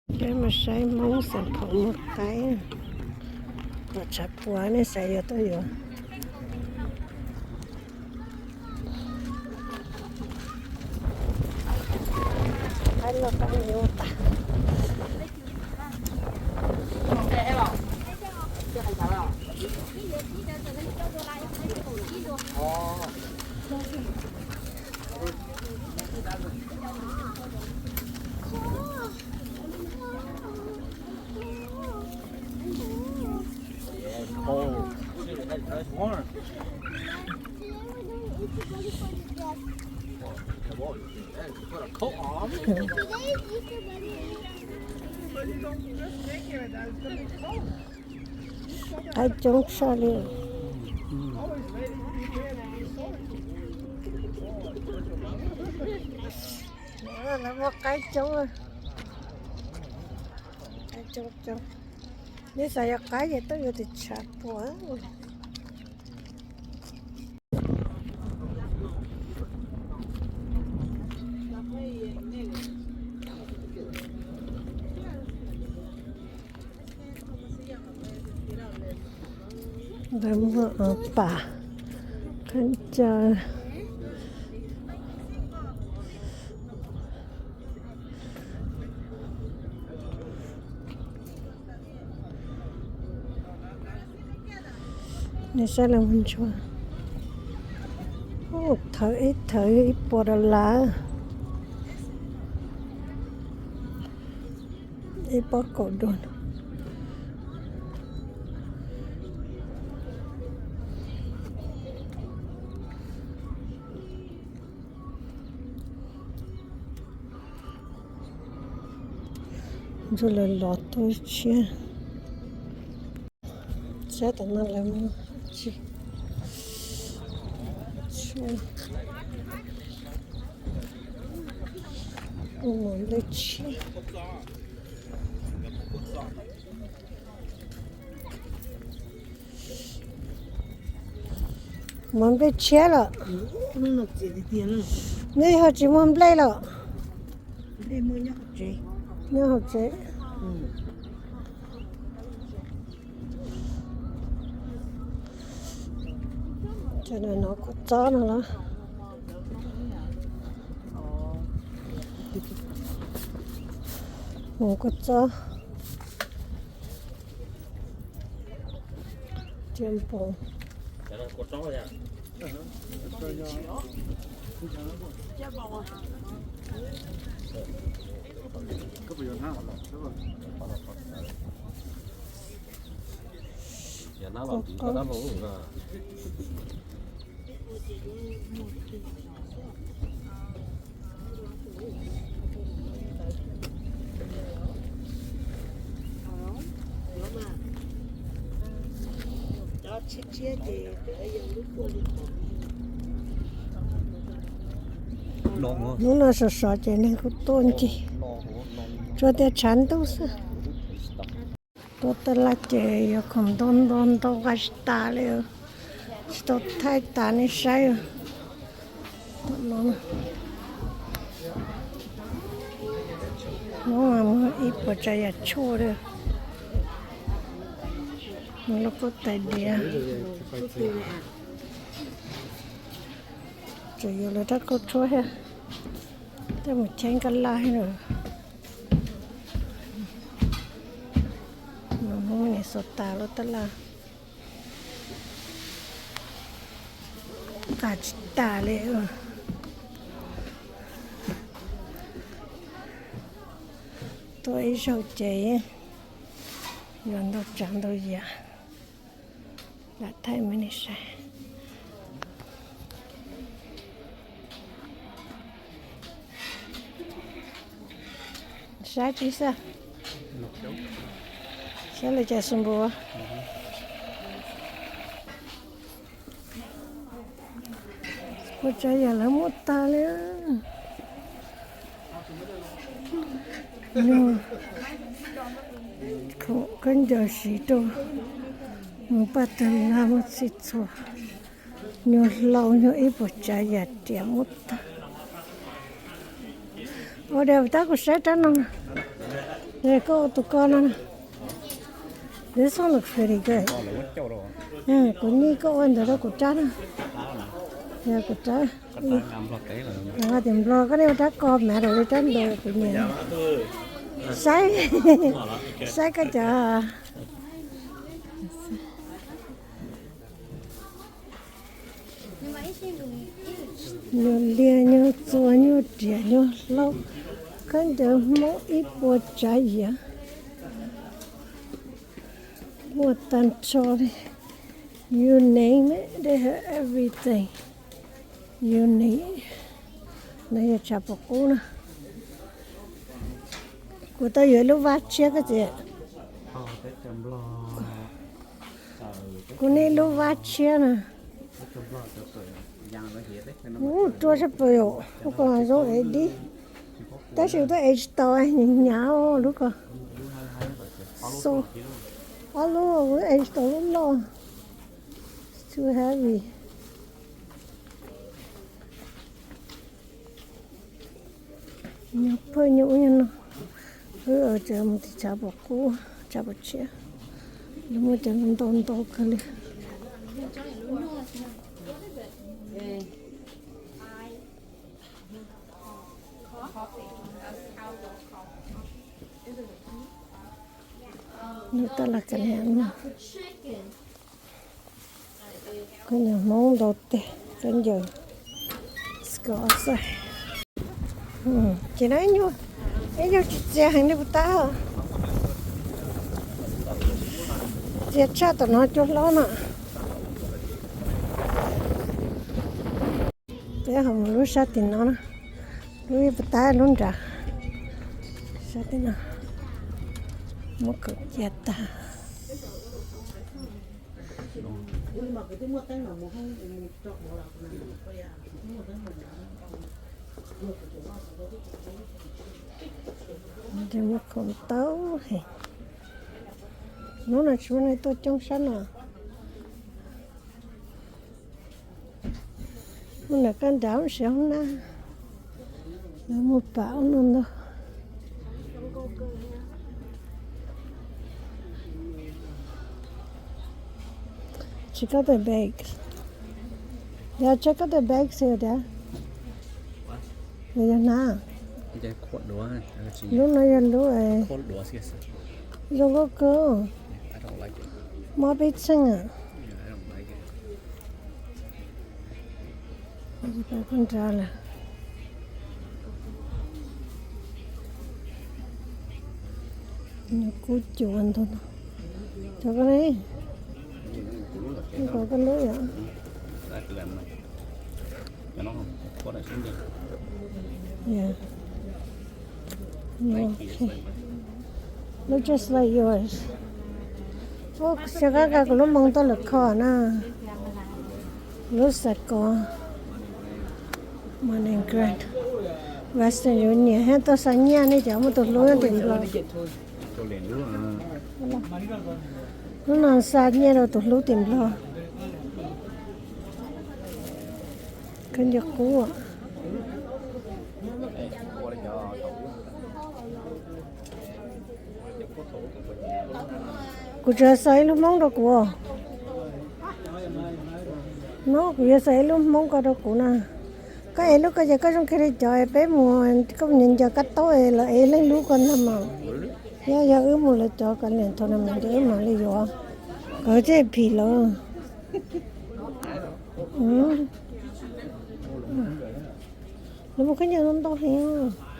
Peb mus saib Hmoob xeem phoom muag qaib, kom tshav puas nej xav yuav tuaj yuav. Qaib loj qaib nyuaj tas. Yeah, it's cold. It's warm. Put a coat on. Qaib coob tshaj li. Lawv muaj qaib coob, qaib coob coob. Nej xav yuav qaib ces tuaj yuav tim tshav puas. Ntawd muaj pam khaub ncaws. Nej saib lawv muag ntsuag, thawv ib thawv ib puas dollar, ib pob kaum dua. Ntsuag lawv lov tuaj tshiab. Saib tom no lawv muag tsi, muag nplej tshiab. Muag nplej tshiab lawm. Nej ho tsis muag nplej lawm? Nyob hauv tsev. Cov no kuv txob no los, mus kuv txob. Tiaj npoos. Hnub no sov sov ces neeg kuj tuaj ncig, tsuas tias tshav ntuj xwb. Tuaj taj laj ces yuav khoom ntau ntau ntau nqa tsis tas li, tsis tau thaij tas nej saib. Hnub no muag ib puas tsav yam tshuaj li, muag lauj kaub tais diav, tseem yuav lawv rab kauj tshuab thiab, tej mus cheeb kab laj thiab. Hmoob Minnesota lub taj laj nqa tsis tas li. Tuaj ib zaug ces yuav ntau tsav ntau yam, lam thaij me nej saib. Saib tib xwb, saib li cas xu npua. Ua tsav yam lawv muaj tag li. Nyuag khoom khaub ncaws siv rau mus paj tag laj muaj txhij txhua, nyuag hlau nyuag ib puas tsav yam riam muaj tag. Ua li tab kuv saib rab no, Koj ua tus ko no na. This one looks pretty good. Kuv nyiam koj ua ntawd rau kuv rab na. Yog kuv rab. Tias Nplog koj nej ua rab ko mas rau li rab ntawd kuv nyiam. Saib, saib koj cov. Nyuag liaj nyuag txua nyuag riam nyuag hlaub, khaub ncaws Hmoob ib puas tsav yam, muaj tag nrho li. You name it, they have everything you need. No yog tshav puam qub na. Kuv tau yuav ib lub vab tshiab koj txiv. Kuv nij lub vab tshiab na. Ub, ruaj tshaj plaws yom, lub ko zoo es dib. Tab sis tuaj ev tsis tau, hnyav hnyav lub ko. Ob lub, ev tsis tau lub loj. Too heavy. Nyob pawg nyob ub nyob no, wb tseem mus tim tshav puam qub, tshav puam tshiab, lawv muaj cov ntau ntau kawg li. Nws tab laj kas niam no. Khaub ncaws Hmoob ntau tiag, khaub ncaws Scotch xwb. Ces no ib nyuag tsis txias heev li puas tab. Txias tshaj tom no cua hlob no. Peb ho mus lub sab tim no na, lub puas tab lub nrad. Sab tim no muab kaum cia tag. Muaj khoom tau heev. Hnub no tsis muaj neeg tuaj coob sab no. Hnub no koj nrad ub siav hoob nab, lawv muaj pam ub no ntau. Check out the bags. Yeah, check out the bags here, Dad. Nws yog hnab. Lub no yog lub zoo nkauj kawg. Mob peb txheej. Koj nrad lawm. Nws kub cuav ntau no. Cov ko ne, koj lub yom. Looks just like yours. Xyov koj ka kuv lub moo tuaj lwm kho na. Lub xav ko Money Grant, Western Union, hab tuaj xa nyiaj ne, cov muaj tus hlub nyob tim Nplog. Hnub no xa nyiaj rau tus hlub tim Nplog. Khaub ncaws qub. Kuv tsuas xa ib lub Hmoob rau kuv. No kuv yuav xa ib lub Hmoob ko rau kuv na. Koj ev lub ko ces koj zoo kiag li cov peb mus, koj mus ncaws kab taub es lawv ev leej lub ko ntag mas. Yog, yog wb mus lawv cov kav liam thaum no mas ces wb mam li yuav. Koj thiaj phim lawv. Lawv muaj khaub ncaws ntau heev,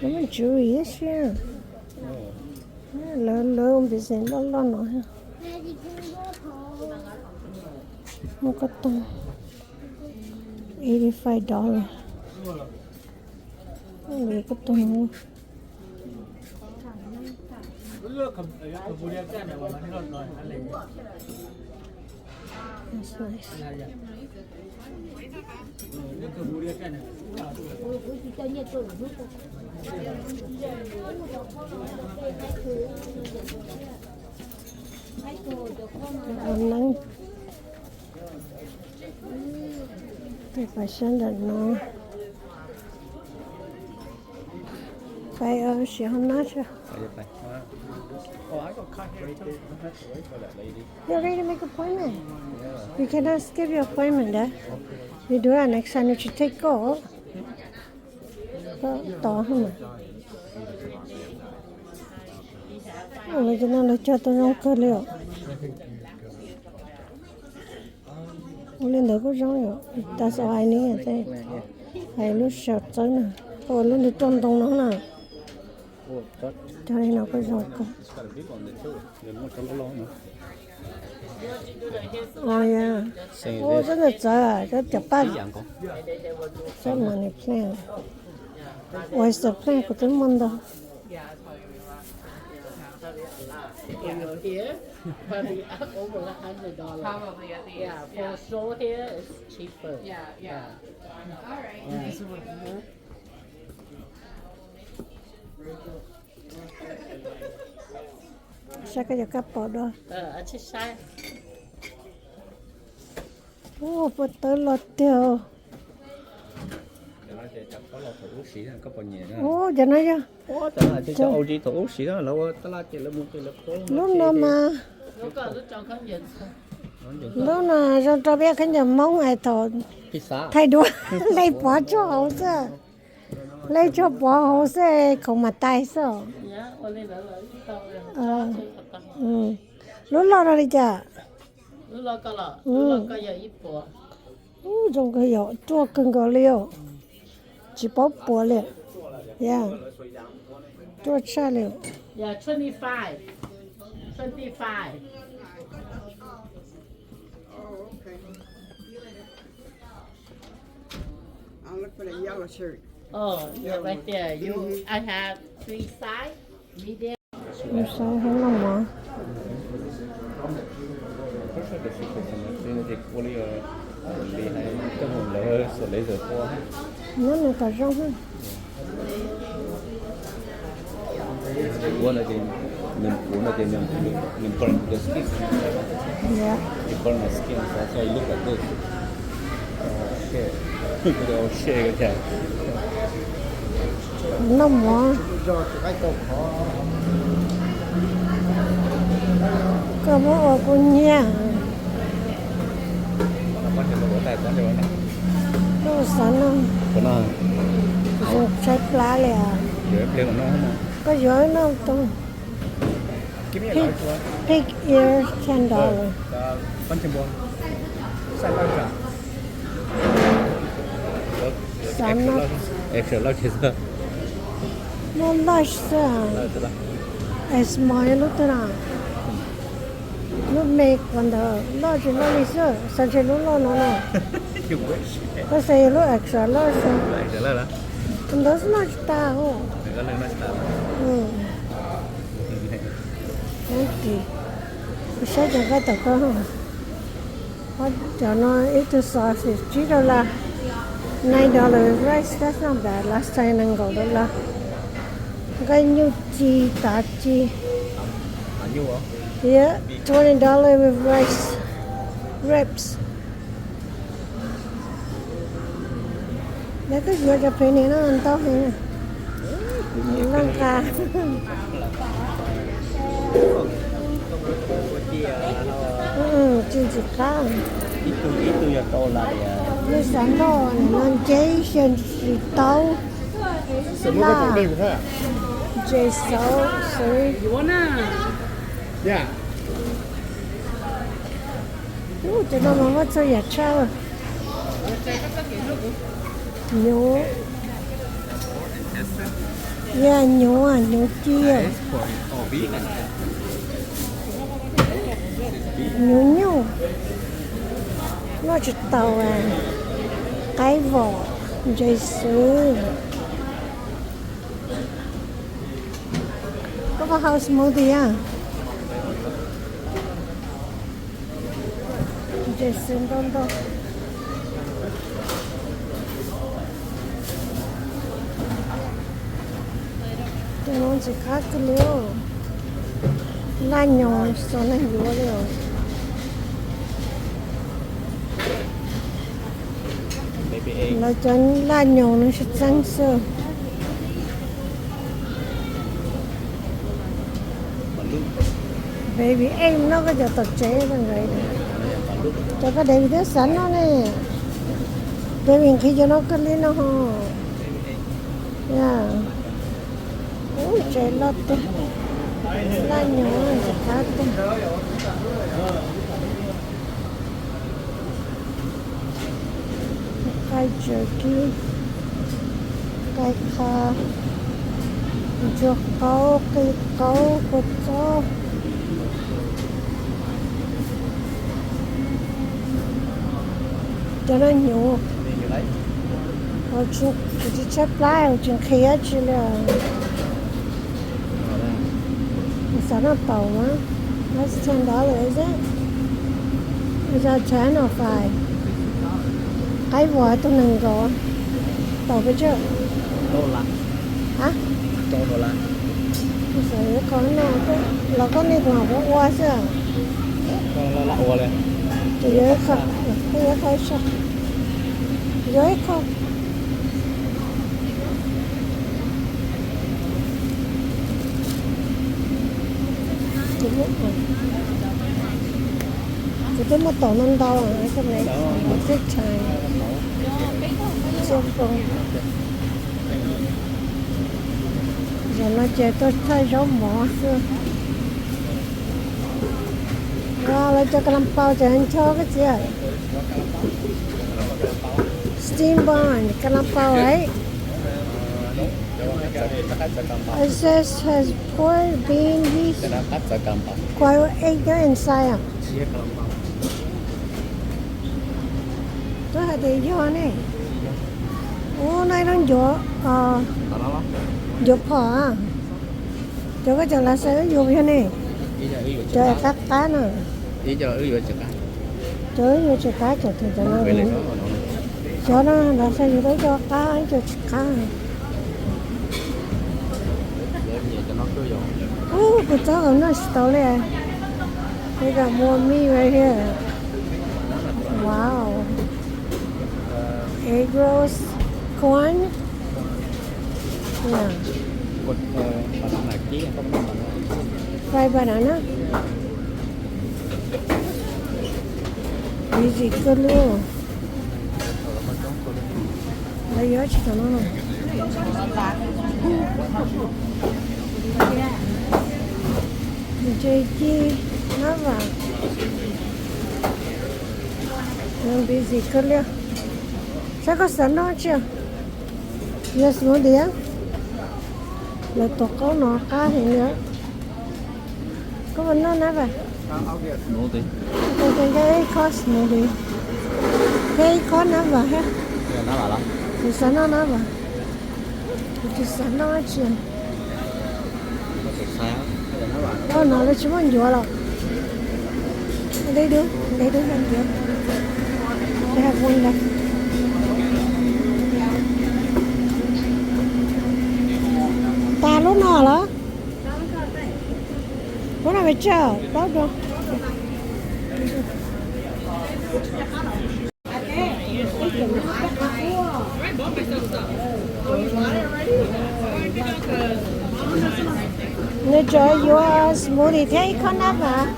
lawv muaj jewelry thiab siab. Lawv, lawv business loj loj no. Muaj koj tog eighty five dollar. Koj tog. That's nice. Neeb, tej pas sab ntawm no. Pais siv hauv no tso. You already make appointment. You cannot skip your appointment, Dad. You do that next time, you should take go. Koj tod mas. Lawv cov no lawv cog tau zoo kawg li os. Ua li ntawd kuj zoo li os. Tas hais ni, hais lub sawv txawb na. Koj ua lub nrig tuaj ntoo no na. Cog li no kuj zoo kawg. Ua txawb ntawm txawv, cov paj, cov money plant. Oyster plant kuv twb muaj ntau. Saib koj yuav kab pom dua. Ua puas tawv los tiag. Ua cov no yog, lub no mas, lub no zoo rau peb khaub ncaws Hmoob es thaum thaij duab, hle pov tshuaj hauv xwb. Hle tshuaj pov hauv xwb khoom mas tais xwb. Lub loj no li cas? Zoo kawg yom, ruaj kawg nkaus li os. Tsis paub puas li. Ya, ruaj tshaj li. Saib hab noj mov. Nyob nws kom zoo. Ua no ces nws, ua no ces nws, nws burn the skin. It burn my skin, so that's why it look like this. Oh, shit. Oh, shit, okay. Noj mov. Koj muab ua kuv nyiam. Koj xav noj, zoo tshaib plab li os. Koj yuav noj tus pig, pig ear ten dollar. Xav noj, muaj large xwb. Es small lub twg na? Lub me kuv ntawd loj tsis loj li xwb, xav ntshe lub loj no na. Koj xav lub extra large xwb. Ntawd xwb noj tsis tas. Kuv saib cov nqaij tom koj. Cov no ib tug sausage tsib dollar, nine dollar rice, that's not bad, last time nees nkaum dollar. Nqaij nyuj ci tav ci. Yeah, twenty dollar with rice, ribs. Yog koj yuav cov phev niam no ntau heev. Loj nqa. Tsis ntxim qab. Nej xav noj no nceb xyaw tsis tau. Laj, ntses xauv xwb. Cov no mas muaj txhua yam tshaj. Nyuv, yog nyuv, nyuv ci. Nyuv nyuj, noj tsis tau. Qaib vom, ntses xwb. Koj puas haus smoothie a? Ntses xwb ntau ntau. Cov no ntxim qab kawg li. Laj nyoos xav neeg yuav li os. Lawv cov laj nyoos no sib txeeb xwb. Baby, ej, noj koj cov tom tsev rau nkawd. Cov koj David twb xav noj ne. David nqhis cov no kawg li no ho. Ya. Ub, tsev loj tiag. Laj nyob tsis qab tiag. Qaij jerky, qaij qha, ntsuag qaub, qe qaub, kua txob. Cov no hnyuv. Kuv tsis tshaib plab, kuv tsis nqhis dab tsi li. Xav noj taum mas. That's ten dollars, is it? Is that ten or five? Qaib vuas tug nees nkaum. Taum pes tsawg? Ha? Xav yuav qho no, los koj nej tus mam kuv ua xwb. Ces yuav ib qho, yuav ib qho, yuav ib qho. Kuv twb muaj taum ntau ntau, kuv twb thaij. Zaum no ces tuaj thaij zaub mov xwb. Wow, lawv cov ka la pau ces ncho koj txiv. Steam bun ka la pau, right? It says has pork, bean, yeast, quail, egg inside. Twb hais tias yog ne. Ub, no ib lub ncuav, ncuav phom. Cov koj cov lav xaws wb yuav yog ne. Cov qab qab no. Cov wb yuav tsis qab, cov twg cov no. Cov no lav xaws yus tau cov qab, cov tsis qab. Ub, kuv txob kaus noj tsis tau li. They got more meat right here. Wow. Egg rolls, corn. Yeah. Fried banana. Busy kawg li. Lawv yuav tsis tau no. Ntshe ci nab vam. Busy kawg li. Saib koj xav noj tsi? Yog smoothie. Lawv tus qaub no qab heev li. Koj puas noj nab vam? Thiab ib khob smoothie. Thiab ib khob nab vam thiab. Kuv xav noj nab vam. Kuv tsis xav noj dab tsi. Oj, no lawv tsis muaj ncuav los? They do, they do have ncuav. They have one left. Tas lub no los? Lub no pes tsawg? Paub dua. Nws tseem yuav smoothie thiab ib khob nab vam.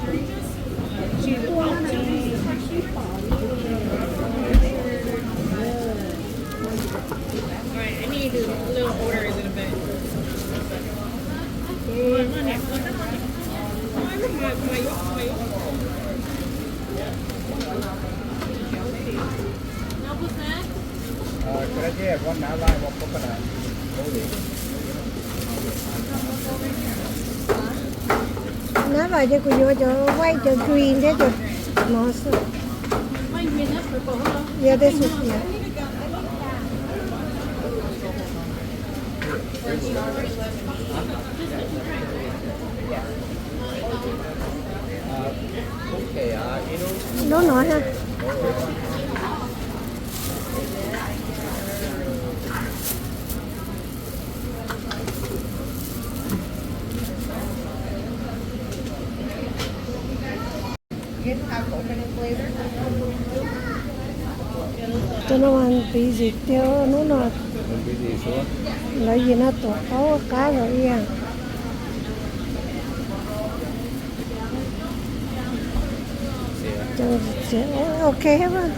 Nab vam ces kuv yuav cov white, cov green thiab cov no xwb. Yeah, this one, yeah. Lub no ha. Cov no mas busy tiag hnub no. Lawv yim no tuav qaub qab zog ib yam. Cov txiv ok mas.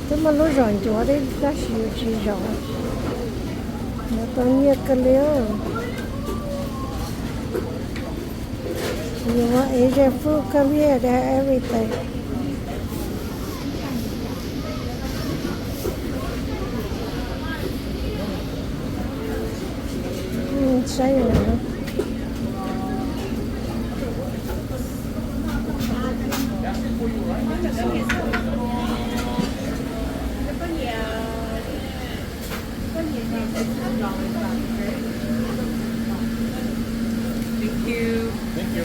Twb muaj lub zos ncuav thiab tab sis yus tsis zaum. Nws tau nyiaj kawg li. You want Asian food? Come here, they have everything. Saib. Thank you. Thank you.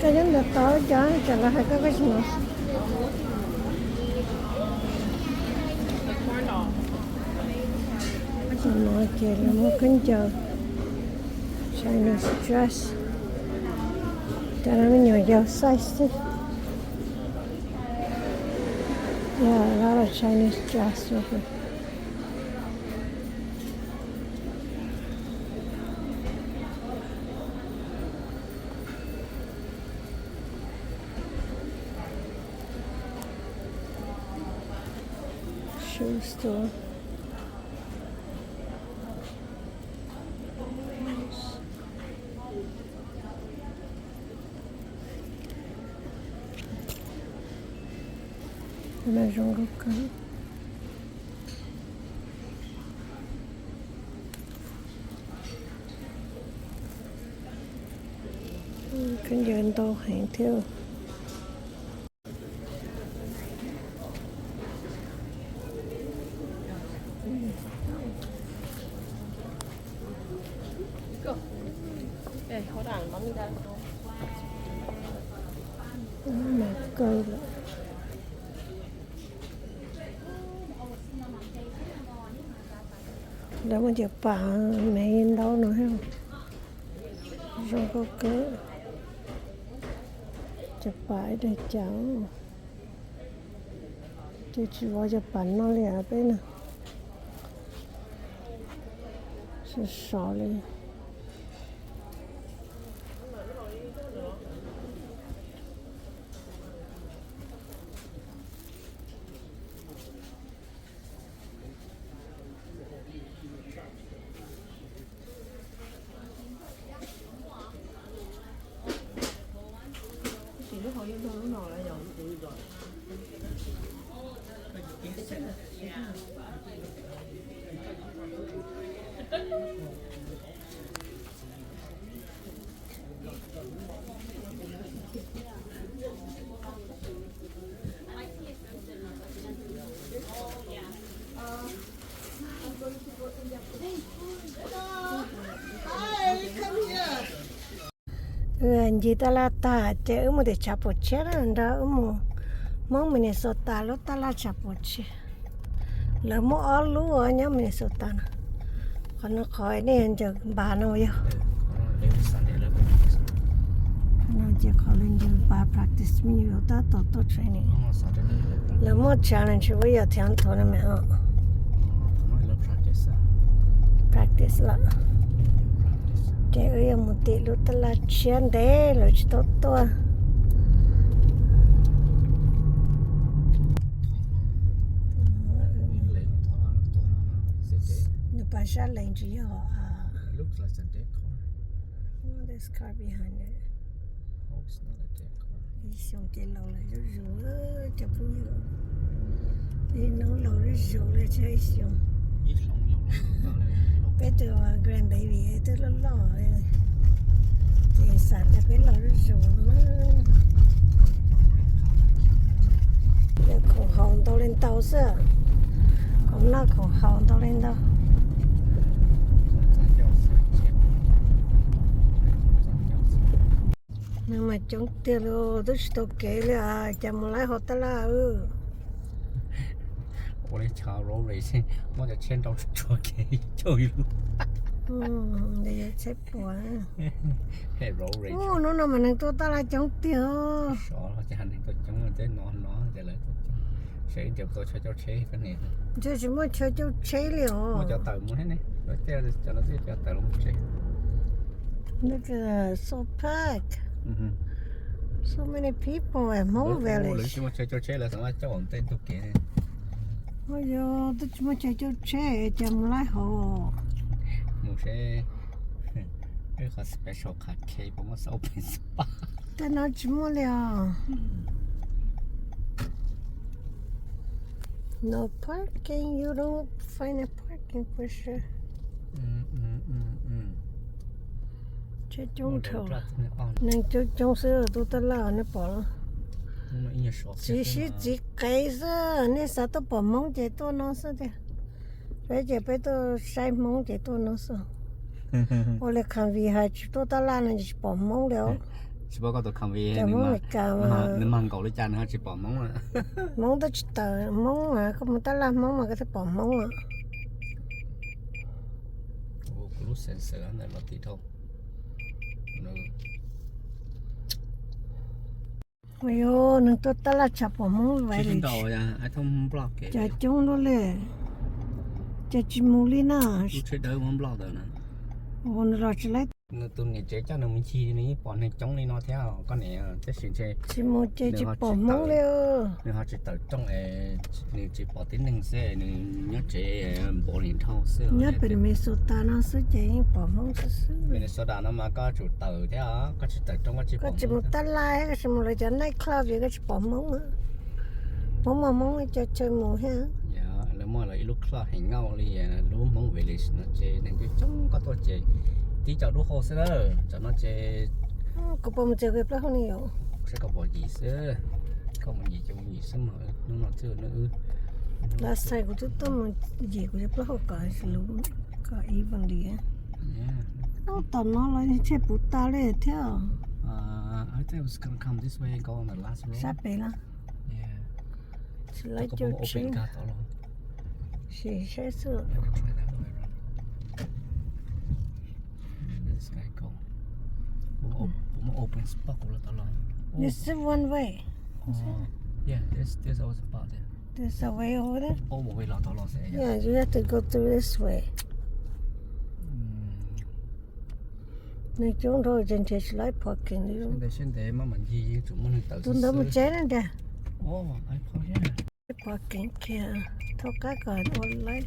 Koj nyob ntawm tod cov tsam los hais koj koj tsis hnov. Tam no ces lawv muaj khaub ncaws Chinese dress. Cov no me nyuam yaus size xwb. Yeah, a lot of Chinese dress right here. Shoe store. Zoo nkauj kawg. Khaub ncaws ntau heev thiab. Mas kawg lawm. Lawv muaj cov pam me ntau no thiab. Zoo nkauj kawg. Cov pam ib daig cas. Ces tsis vov cov pam no li peb na. Sov sov li. Wb ncig taj laj tag ces wb mus tim tshav puam tshiab na, nrog wb mus Hmoob Minnesota lub taj laj tshav puam tshiab. Lawv muaj ob lub nyob Minnesota no. Qhov no qhov nej ncaws npas no yog. Qhov no ces qhov lawv ncaws npas practice me nyuam yaus tab tom tuaj training. Lawv muaj challenge wb yog thiab tournament os. Practice lawm. Ces wb yuav mus tim lub taj laj tshiab ntev lawv tsis tau tuaj. Nws pas sab lees tsis yog. Ib xyoo ces laus lawm zuj zus cov phooj ywg. Ib hnub laus zuj zus li tsis ib xyoo. Peb tus grandbaby twb loj loj, ces xav tias peb laus zuj zus no. Khoom haus ntau li ntau xwb, khoom noj khoom haus ntau li ntau. Neeg mas coob tiag li, twb tsis tau kev li, cas mus laib hauv tab laj. Ua li chav road race, muab cov tsheb nrau tsuag kev coj lug. Tsheb puas. Hnub no mas neeg tuaj tab laj coob tiag. Sov los ces neeg tuaj coob, tej no no ces lawv tuaj coob. Saib tias tau chaw coj tsheb pab ne. Ntshe tsis muaj chaw coj tsheb li os. Muaj cov tawm mus thiab ne, lawv tej cov no twb cov tawm los tsev. Look at that, so packed. So many people at Hmong Village. Lawv tsis muaj chaw coj tsheb, lawv xav coj tej ntug kev. Ua yog twb tsis muaj chaw coj tsheb ces mus laib hauv. Mus seb wb qhov special kha khe puas muaj open spot. Tej no tsis muaj li os. No parking, you don't find a parking for sure. Tsheb coob dhau. Neeg coob coob xwb tuaj tab laj nej pom los. Txiv sib txiv qev xwb, nej xav tuaj pom Hmoob ces tuaj no xwb tiag. Peb ces peb tuaj saib Hmoob ces tuaj no xwb. Ua li Khav Vij hais tsis tuaj tab laj no ces tsis pom Hmoob li os. Tsis paub koj tus Khav Vij, cov Hmoob Meskas nws mag nkaus li cas nws ho tsis pom Hmoob. Hmoob twb tsis tawm Hmoob mas koj mus tab laj Hmoob mas koj thiaj pom Hmoob. Kuv lub sensor ntawm los tim dhau. Ua yog neeg tuaj tab laj tshaj pom Hmoob vaiv li. Cas coob luaj li. Cas tsis mus li na. Ua nws los tsis laib. Nws tus niam tsev coj nws mus ncig nws yeej pom neeg coob li no thiab koj niam, tab sis ntshe tsis mus ces tsis pom Hmoob li. Nws ho tsis tawm rooj es nws tsis pom tib neeg xwb, nws nyob tsev npaum li dhau xwb. Nyob pem Minnesota no xwb ces yeej pom Hmoob xwb xwb. Minnesota no mas koj tsum tawm thiab, koj tsis tawm rooj koj tsis pom Hmoob. Koj tsis mus tab laj, koj tsis mus lawv cov night club es koj tsis pom Hmoob. Hmoob muaj Hmoob cov chaw mus thiab. Lawv muaj lawv ib lub club heev nkauj li lub Hmoob Village no ces neeg coob coob, koj tuaj ces tib co dub hau xwb na, cov no ces. Kuv puas mus txiav kuv plaub hau ne yom? Saib koj pom yim xwb, koj mus yim ces mus yim xwb mas hnub no twb wb. Last time kuv twb tuaj mus yim kuv cov plaub hau kom, kom even li. Tom no los tshe puv tas li thiab. Sab pem los. Tsis laib coj tsheb. Sim saib xwb. This is one way. There's a way over there. Yeah, you have to go through this way. Neeg coob dhau ces nrhiav tsis laib parking li. Tus ntawd mus tsev na ntiag. Parking kiag, thaub qab kom ua laib.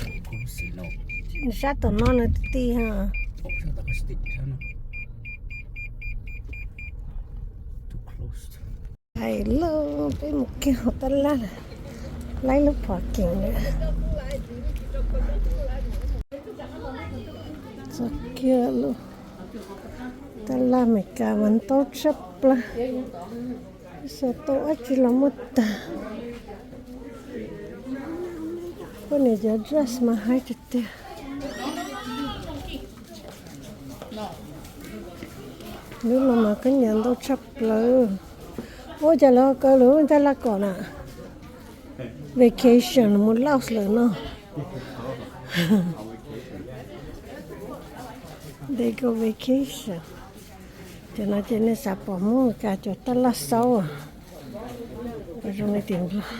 Nws sab tom no nws ti ha. Hais lub peb mus kiag hauv tab laj, laib lub parking na. Txog kiag lub tab laj Meskas mas ntau tshaj plaws. Xav tau dab tsi los muaj tag. Poj niam cov dress mas haib tiag tiag. Lub no mas khaub ncaws ntau tshaj plaws. Ua cas lawv ho kaw lub tab laj kom na? Vacation mus Laos lawm no. They go vacation. Cov no ces nej xav pom Hmoob Meskas cov tab laj xaub. Zoo li tim Nplog.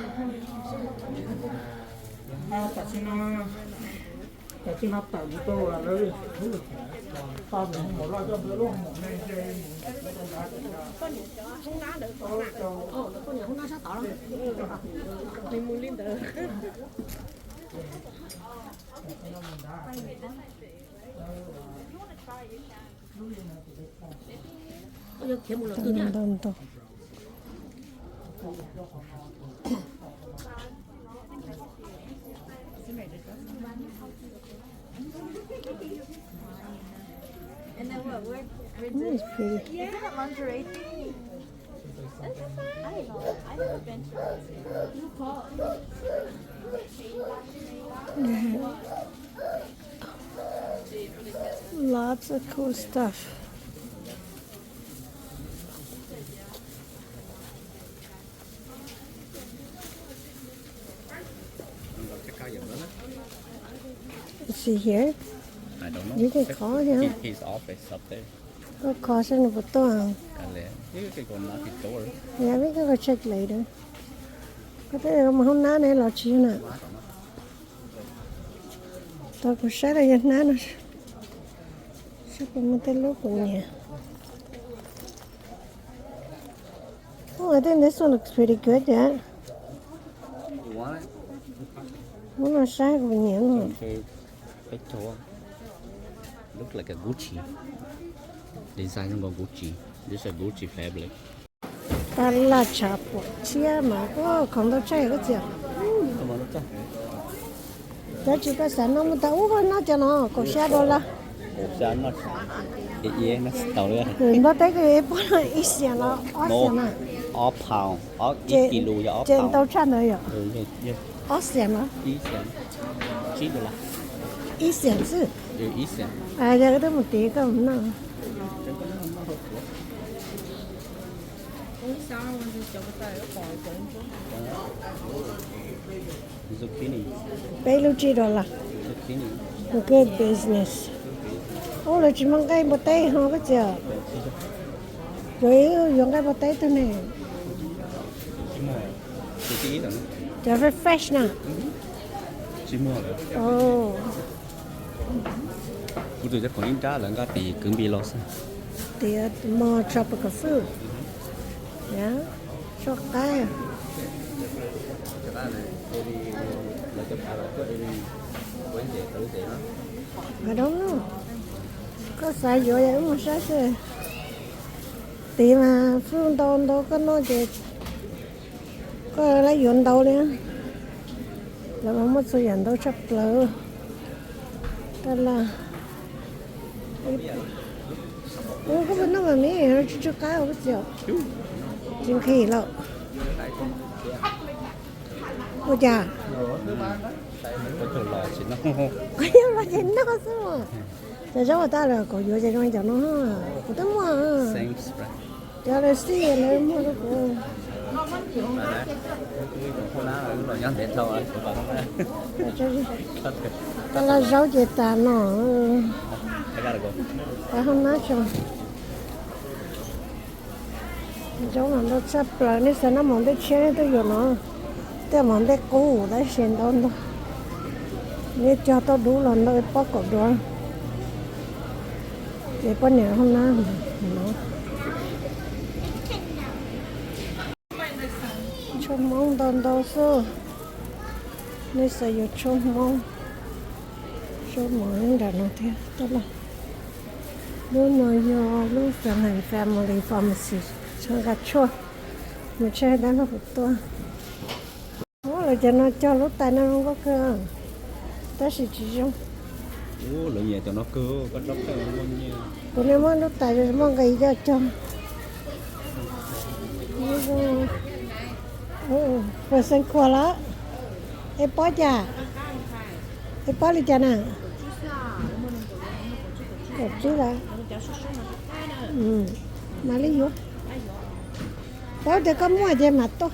Ntau ntau. And then what? Where, where is it? Pretty. Yeah, lingerie thing. I don't know. I haven't been to it. Lots of cool stuff. Is he here? You can call him. Koj call saib nws puas tuaj. Yeah, we can go check later. Koj twb mus hoob nab ne los tsis na. Tau kuv saib los yog hnab no. Saib puas muaj tej lub kuv nyiam. Oh, I think this one looks pretty good, yeah. Muab no saib kuv nyiam no. Peb caug. Look like a Gucci. Design zoo nkaus Gucci. This is a Gucci fabric. Tab laj tshav puam tshiab mas koj khoom ntau tshaj koj txiv. Cov tsis koj xav noj muaj tag ub, koj noj cov no kaum xya dollar. Npawg teb koj yuav ib pob no ib xiam los ob xiam na? Ob pound, ob kilo yog ob pound. Ces ntau tshaj ntawd yom? Ob xiam los? Ib xiam xwb. Yog koj twb mus tiv koj mus noj. Peb lub tsib dollar. Good business. Ub, lawv tsis muaj nqaij npua teb ho koj txiv. Yuav, yuav nqaij npua teb tug ne. Cov fresh fresh na. Kuv tus cov khoom ib nrab lawv nqa tis kwv npis los xwb. Tias more tropical food. Tshuaj qaib. I don't know. Koj xav yuav yog wb mus saib xwb. Tiv mas food ntau ntau koj noj ces koj lab yuav ntau li. Lawv mas muaj txhua yam ntau tshaj plaws. Taj laj. Koj puas noj mas me, tsw tsw qab koj txiv. Tsis nqhis lawm. Ua cas? Qhov yog los ces noj xwb mas. Cov zaub uas tas lawm kuv yuav ces zoo cov no. Kuv twb muaj. Cov lawv xij lawv muag rau kuv. Taj laj zaub ces tas no. Hauv nab tso. Zaub no ntau tshaj plaws, nej xav noj mov ntej tshiab nej tuaj yuav no. Tej mov ntej qub tab sis ntau ntau. Nej cog tau dub los ntau ib pob kaum duav. Ces poj niam hauv nab no. Tshuaj Hmoob ntau ntau xwb. Nej xav yuav tshuaj Hmoob, tshuaj Hmoob nram no thiab. Lub no yog lub Family Pharmacy, tshuaj nqa tshuaj. Mus tsheb dab laug puas tuaj. Lawv cov no cog lub tais no zoo nkauj kawg, tab sis tsis zoo. Kuv niaj muab lub tais muaj nqis coj cog. Pes xees khuam lawm. Ib pob cas? Ib pob li cas na? Kaum tsib lawm. Mam li yuav. Paub tias koj muaj ces mam tuaj.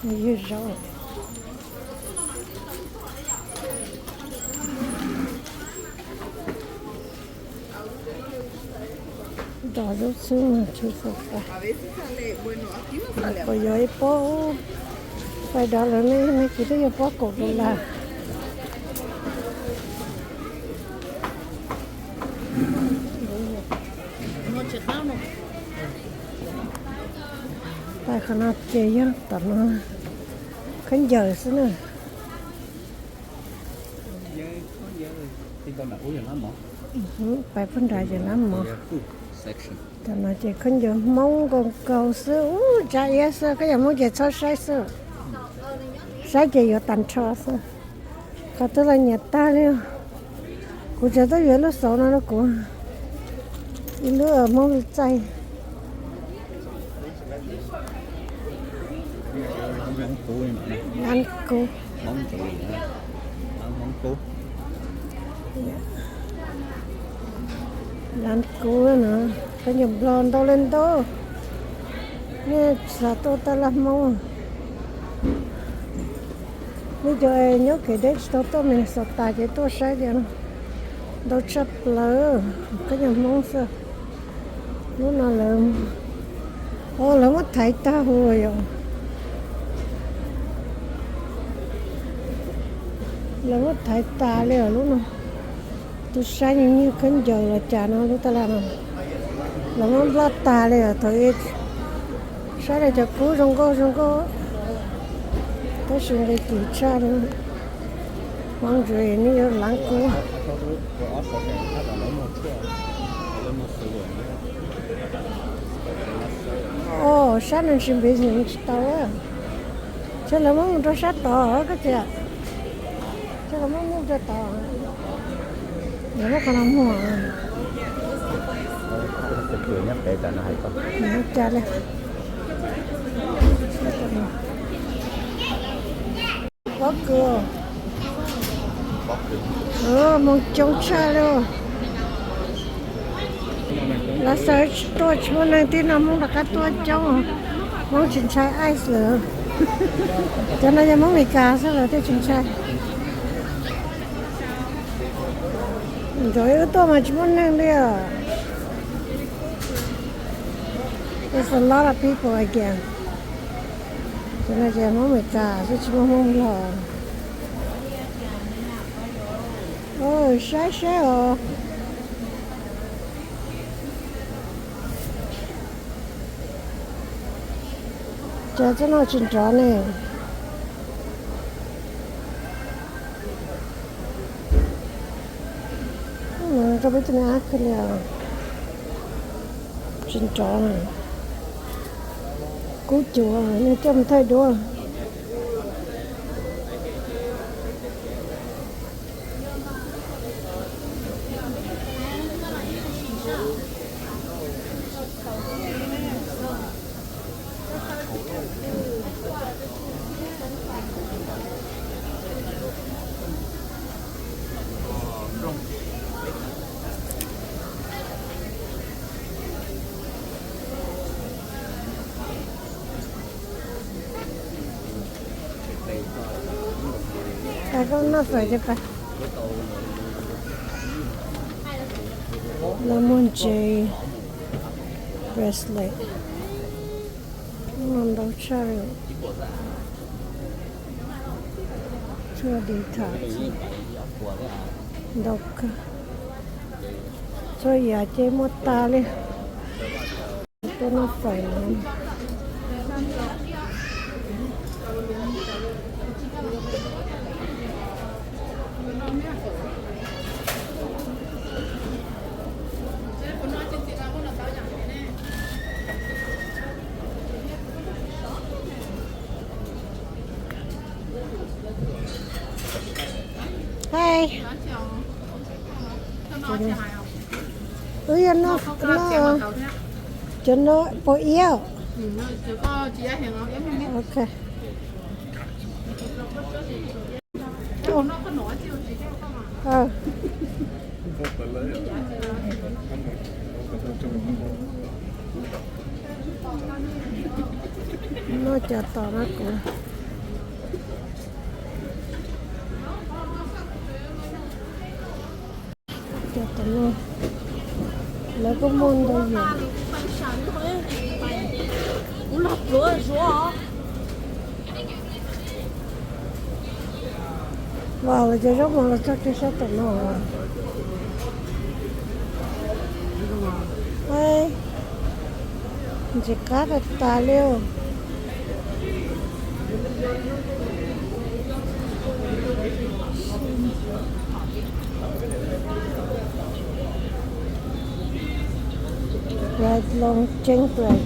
Ywg zaub. Dos lub xwb mas tsis tau pais. Kuv yuav ib pob, pais dov lawm ne, kuv twb yuav pob kaum dollar. Pais qhov no ces yog tom no khaub ncaws xwb na. Pais puag nrad ces lab mov. Tom no ces khaub ncaws Hmoob nkaus nkaus xwb, ub, tsav iab xwb, koj yog Hmoob ces txhob saib xwb. Saib ces yuav tag nrho xwb. Qhov twg los nyiam tag li. Kuv tseem tuaj yuav lub xauv no rau kuv, ib lub Hmoob li txaij. Lab kub. Lab kub no, khaub ncaws Nplog ntau li ntau. Nej xav tuaj taj laj Hmoob, nej cov nyob kev deb tsis tau tuaj Minnesota ces tuaj saib tias ntau tshaj plaws khaub ncaws Hmoob xwb. Lub no lawv, o, lawv muab thaiv tag huv yom. Lawv muab thaiv tas li os lub no. Tus saib nyiag khaub ncaws los cas no lub taj laj no, lawv muab nploj tas li os thaum ub. Saib li cov kub zoo nkauj zoo nkauj, tab sis nqi kim tshaj li. Hmoob ntsuav nej yuav lav kub. O, sab no tsis npiv tsis tau, ces lawv muab mus rau sab tod koj tias, ces lawv muab mus rau tod, lawv muab qhov no muag. Nyob pem tas no hais tau. Nyob cas li. Pob kws, moog coob tshaj li. Lawv xav tuaj tsis muaj neeg, tib no Hmoob rov qab tuaj coob, Hmoob tsis ntshai ice lawm. Cov no yog Hmoob Amelikas xwb lawv thiaj tsis ntshai. Ntxov wb tuaj mas tsis muaj neeg li os. There's a lot of people again. Cov no ces Hmoob Amelikas xwb tsis muaj Hmoob Nplog. Saib saib os. Cas txoj no tsis nrov ne. Rau peb tus me ab kawg li, tsis nrov na. Kub cuav, nej coj mus thaij duab. Koj noj fawm ces pas. Lawv muag ntses, bracelet, no ntau tshaj li. Tshuaj di tham ntau kawg. Txhua yam ces muaj tas li. Tuaj noj fawm no. Hais, wb yog noj, cov no puas iab? Ok. Noj cov tom no kuv, cov tom no lawv kuj muaj ntau yam. Vam, lawv cov zaub mov los txog kiag sab tom no. Ntxim qab tas tas li. Bread, loo ceeb bread.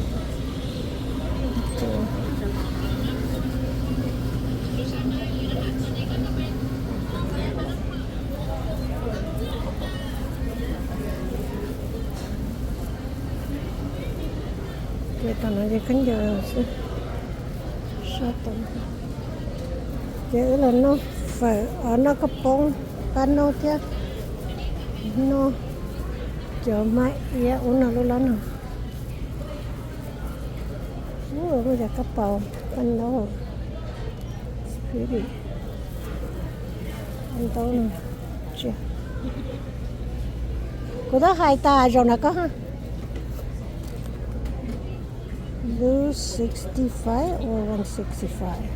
Ces tom no ces khaub ncaws xwb, sab tom. Ces wb los noj fawm, noj koj poob, pab noj thiab. Noj cov hmab iab ub no lub lab no. Ua, muaj cov kab paus paj ntaub, pretty. Paj ntaub no, tsis, kuv twb hais tas zaum nram koj ha. Blue sixty five or one sixty five?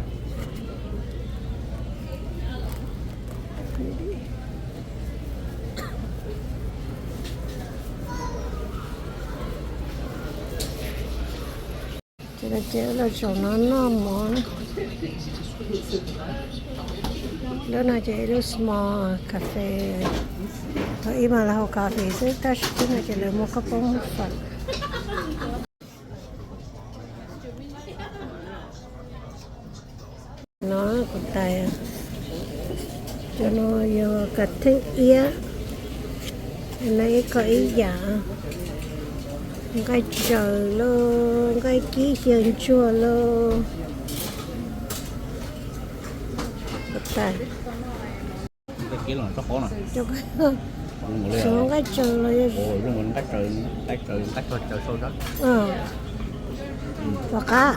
Ces lawv ces lawv zaum no noj mov. Lub no ces ib lub small cafe, thaum ub mas lawv haus coffee xwb tab sis twb no ces lawv muaj kab poob fawm. No kuv tais, cov no yog kav theej iab, no ib ko ib yam, nqaij tsaws los, nqaij kib xyaw ntsuag los, kuv tais. Xyov nqaij tsaws los yog, pom qab,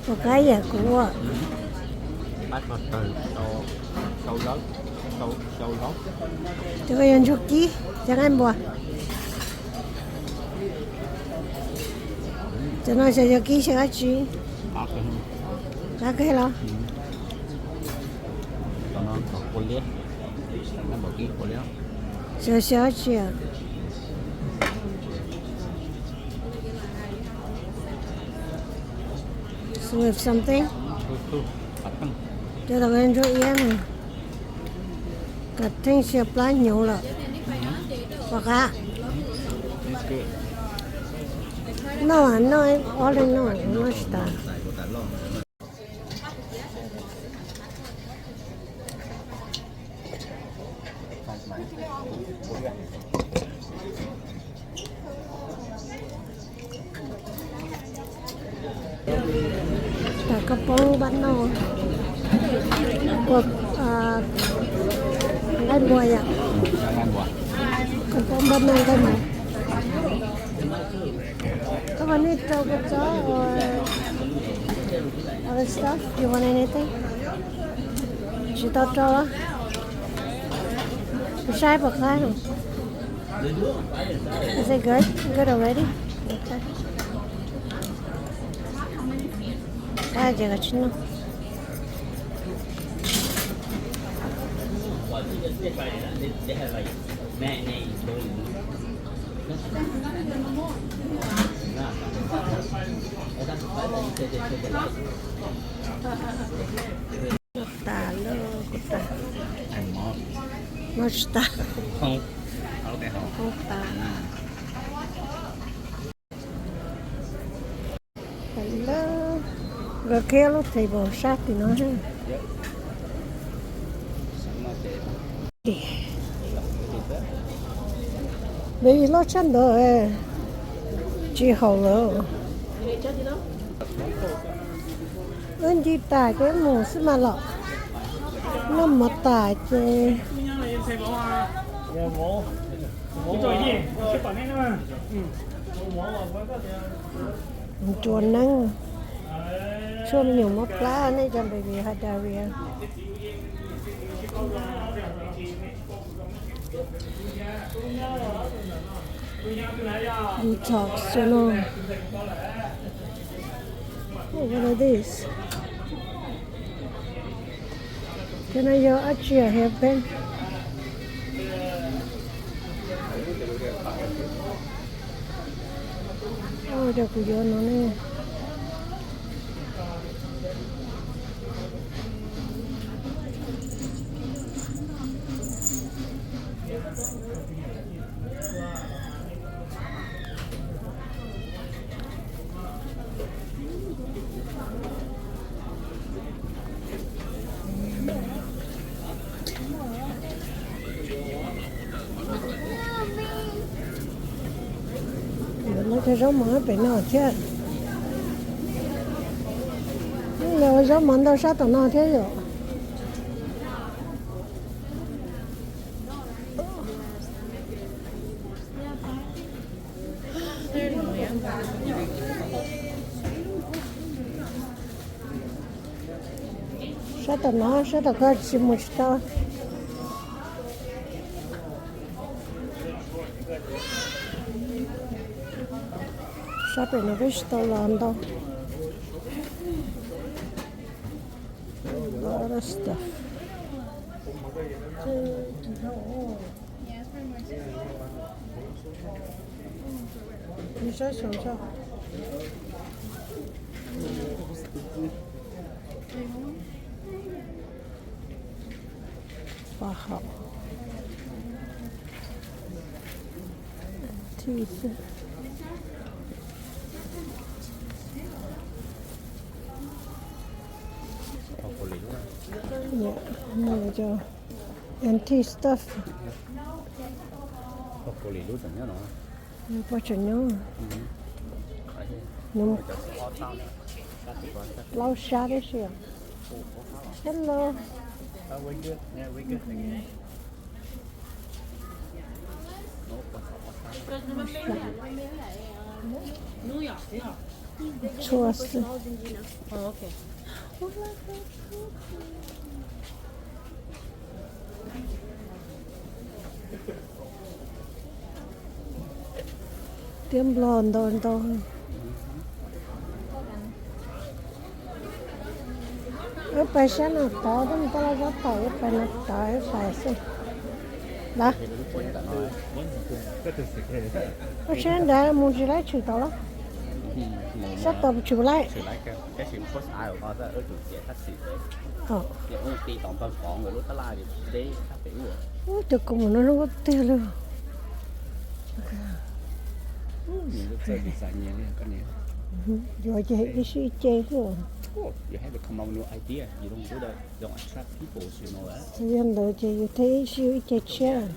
pom qab yam kuv ua. Cov ko yog ntsuag kib, cov nqaij npua. Cov no xyov yog kib xyaw dab tsi. Qab kawg los? Xyov xyaw dab tsi? With something? Cov no ntsuag iab ne. Kav theej xyaw plab hnyuv lawm. Pom qab. Noj, noj ob leeg noj, noj tsis tas. Tam koj poob npab noj, nqaij npua yom. Koj poob npab noj nqaij npua. Koj puas need rau kua txob or other stuff? You want anything? Tsis tau rau los? Kuv saib pom qab. Is it good? Good already? Okay. Qab ces koj tsis noj. Noj tas lawm, kuv tas. Noj tsis tas. Poob tas. Lawv, nkawd kiag lub table sab tim no. Baby loj tshaj ntawd, tsis haum lawm. Wb ncig tas ces mus xwb mas los. Noj mov tas ces ntsuas neeb. Tshuaj me nyuam mob plab, nej cov baby has diarrhea. Detox no. What are these? Cov no yog dab tsi hais peb? Cov kuv yuav no ne. Lawv cog zaub mov pem no thiab. Lawv ua zaub mov ntau sab tom no thiab yom. Sab tom no, sab tom koj tsis mus tsis tau. Sab pem no peb tsis tau los ntau. A lot of stuff. Khoa học. Thi xwb. Antique stuff. Poj tseem nyob. Nws plaub sab tib si. Hello. Tshuaj xwb. Tiab nplog ntau ntau. Wb pais sab no tod, tab mus taj laj zaub thaum wb pais no tod wb pais xwb. Ua tsheb nrad mus tsis laib tshwm tod los? Sab tod tshwm laib. Ub, cov kua muag no zoo nkauj tiag li. Yuav ces ib sij ib ce xwb. Yog ntawd ces yus thiaj ib sij ib ce tshiab.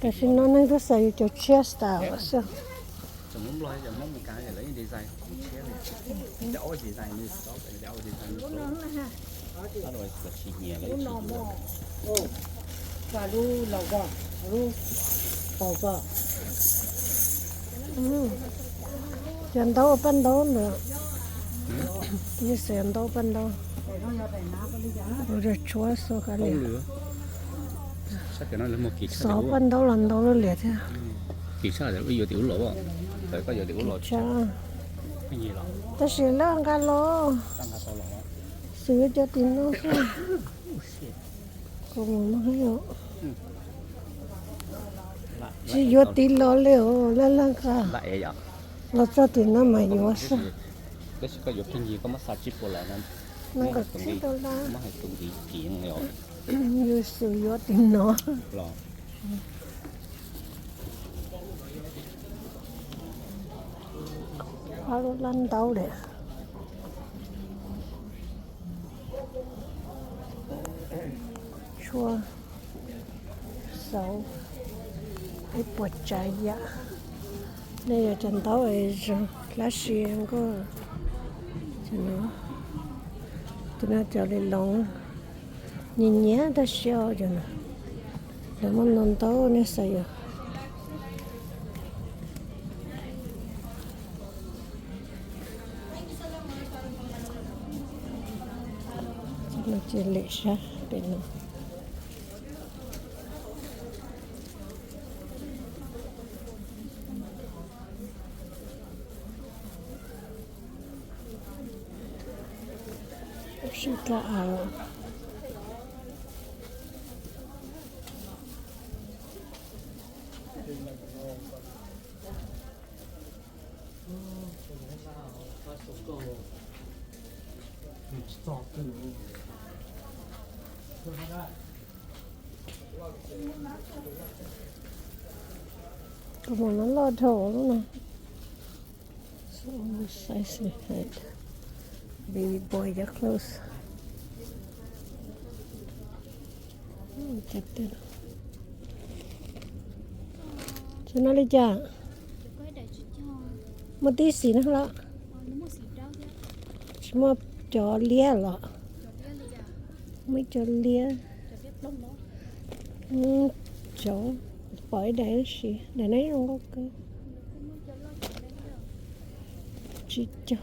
Tam sim no neeg twb xav yus cov tshiab style xwb. Cov ntaub ua paj ntaub ntawd, yus xav ntaub paj ntaub, ua tshuab xo ka li. Xov paj ntaub los ntaub lawm liam thiab. Tab sis lawv nqa los, xwm yuav cov tim no xwb. Kuv mus no, tsis yuav tim los li os, laj laj nqa los txog tim no mas yuav xwb. Nees nkaum tsib dollar, yus xwm yuav tim no. Ob lub lab ntaub li. Tshuab, xauv, ib puas tsav yam. Nej yuav cov ntaub es zoo hlab si nkauj. Tus no cov li loov nyias nyias tab sis cov no lawv muaj ntau ntau nej xav yuav. Cov no ces lwm sab pem no. Sib kab av. Tus muam no loj dhau lub no. Baby boy cov clothes. Cov no li cas? Muaj tib xim no los? Tsis muaj cov liab los? Muaj ib cov liab. Cov pom ib daim si, daim no zoo nkauj kawg. Sib cog.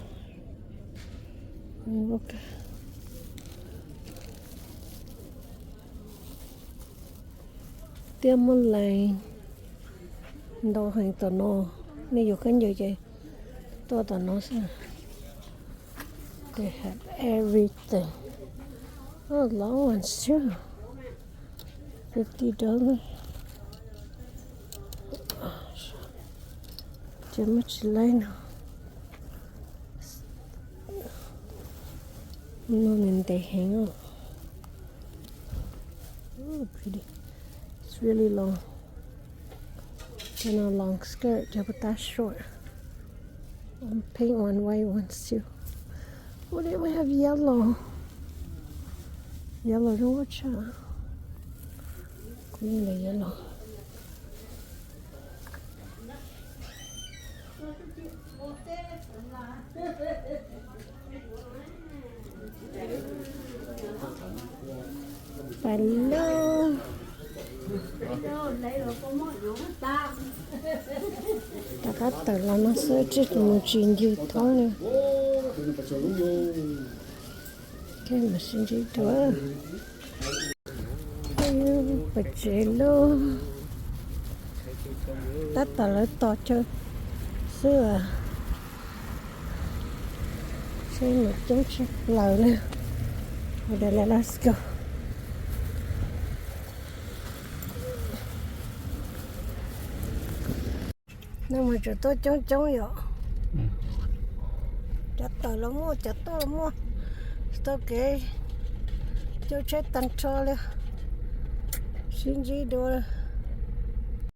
Tiab muab lees ntau heev tom no, nej yuav khaub ncaws ces tuaj tom no xwb. They have everything. Oh, long ones too. Fifty dollars. Ces muaj tsis laib no. No nws ntev heev os. Ooh, pretty. It's really long. Cov no long skirt, cov puas tab short. One pink, one white, one silver. What do we have yellow? Yellow zoo nkauj tshaj. Kuv yeej nyiam yellow. Pais lauj. Rov qab tawm los no xwb, tsis mus tsis ncig thoob li. Ces mam sib ntsib dua. Pais tsev lauj. Tab tom lawv tos chaw xwb. Seb mus coob tshaj plaws li. Ua dai le, let's go. Nej mus tseem tuaj coob coob yom. Cov tawm los muaj, cov tuaj los muaj. Txoj kev caij tsheb tag nrho li. Sib ntsib dua.